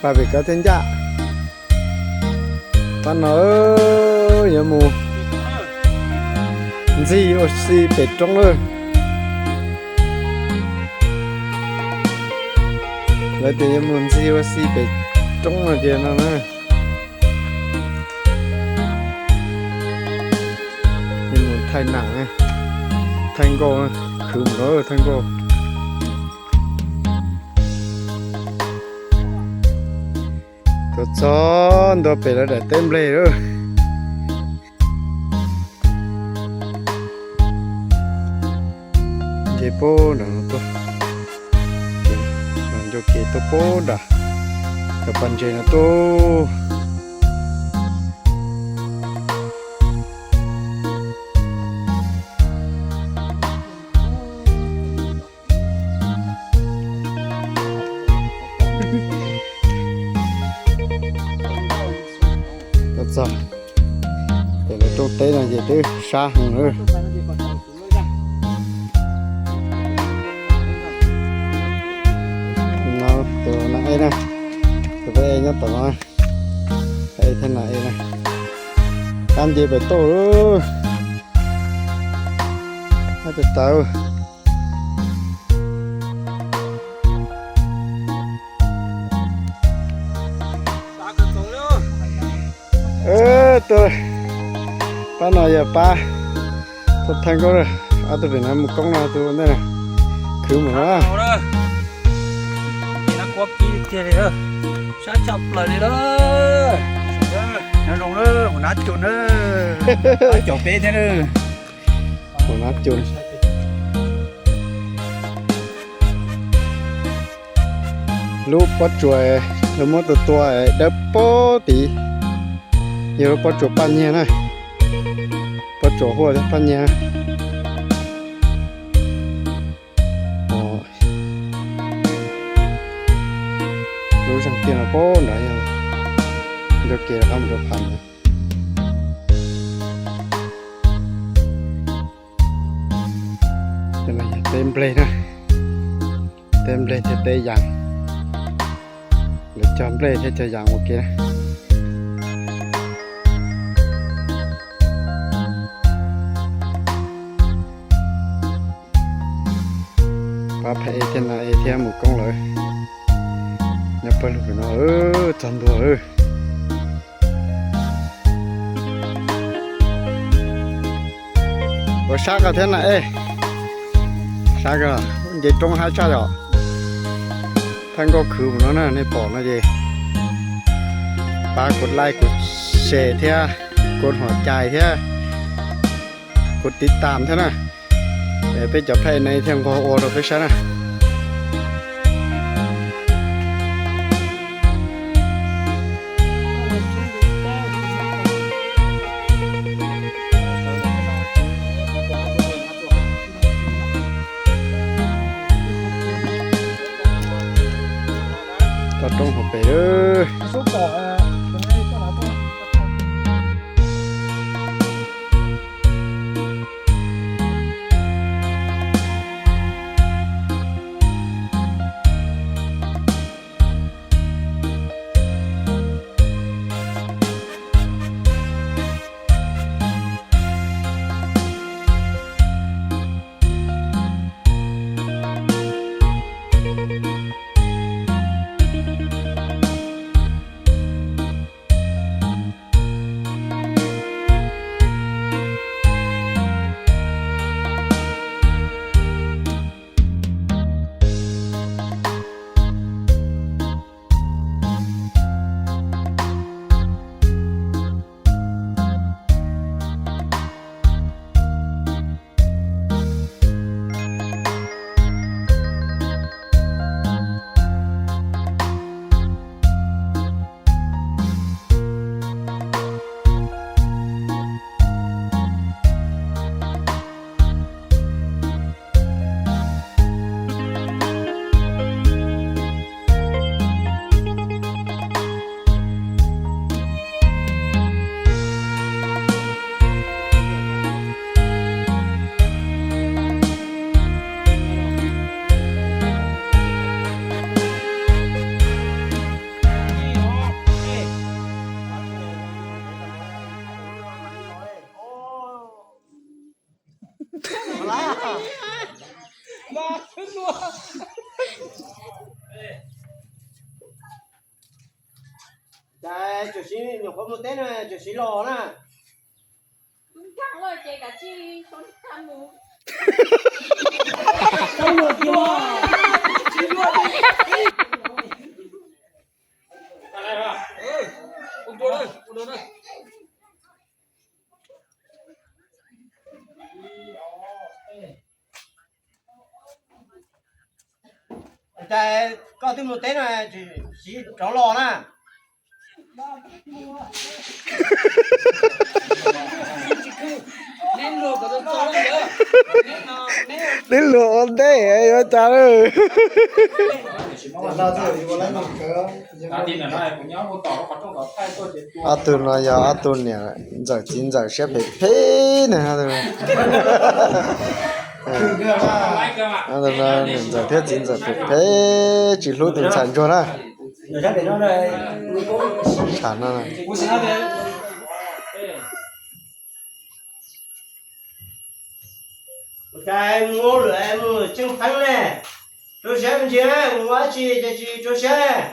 Pem koj thiaj ncaj. Pab no yuav mus ntxig ua si pem roob lawm. Lawv tias yuav mus ntxig ua si pem roob no ces no na. Yuav mus thaij nam, thaij nkauj, khwv mus rau thaij nkauj. Tuaj txog ntua pem lawv daim teb nplej lawm. Nce puag nram no tuaj, ncua kev tuaj puag nram cov pas ntses no tuaj. Tuaj txog pem lawv rooj teb no ces twb sab heev lawm. No tus nam ej na, tus pab ej nyob tom no, pab ej thiab nam ej na, qab nce pem tuaj lawm. Ab, tawv tawv. Pab no yog pab tuaj thaij nkauj, ob tug pem no mus koob no tus ntej na, khwv mus na. Sab tshaj plaws li lawm. Nyob zoo na, mus nab cus na. Pab caum peb thiab na. Mus nab cus. Lub pob tsuas lawv muab tua tua dawb paug tid, yog lub pob tsuas paj nyiag na, pob tsuas huaj thiab paj nyiag. Lub zeeg tiaj no puag nrad yog ncua kev rov qab mus rau Pham na. Cov no yog teb nplej na, teb nplej thiab teb yas. Lawv cog nplej thiab cog yas ua ke na. Pab phem ej thiab nam ej thiab mus koob lawm. Nyob pawg lug pem no, txog ntua lawm. Ua sab koj thiab nam ej, sab koj, nce roob hab tshaj yom. Thaij nkauj khwv mus no na, nej pom no ces pab kuv like, kuv share thiab, kuv hom cai thiab, kuv tiv tam thiab na. Peb cov phem ne thiaj nquag ua rau peb saib na. Toj roob hauv pes. Cas tsuas siv nyuam qhuav mus teb no tsuas siv los na. Cas koj twb mus teb no tsis siv rov los na. Neb luag ua ntej yuav cas lawm. Ob tug no yog ob tug niam ntxawm txiv ntxawm siab phem phem na. Niam ntxawm thiab txiv ntxawm phem phem tsis hlub tus ntxhais ntsuag na. Tham no. Cas mus ua luam mus tseem teeb ne, rau siab me ntsis, mus ua dab tsi ces tsis rau siab.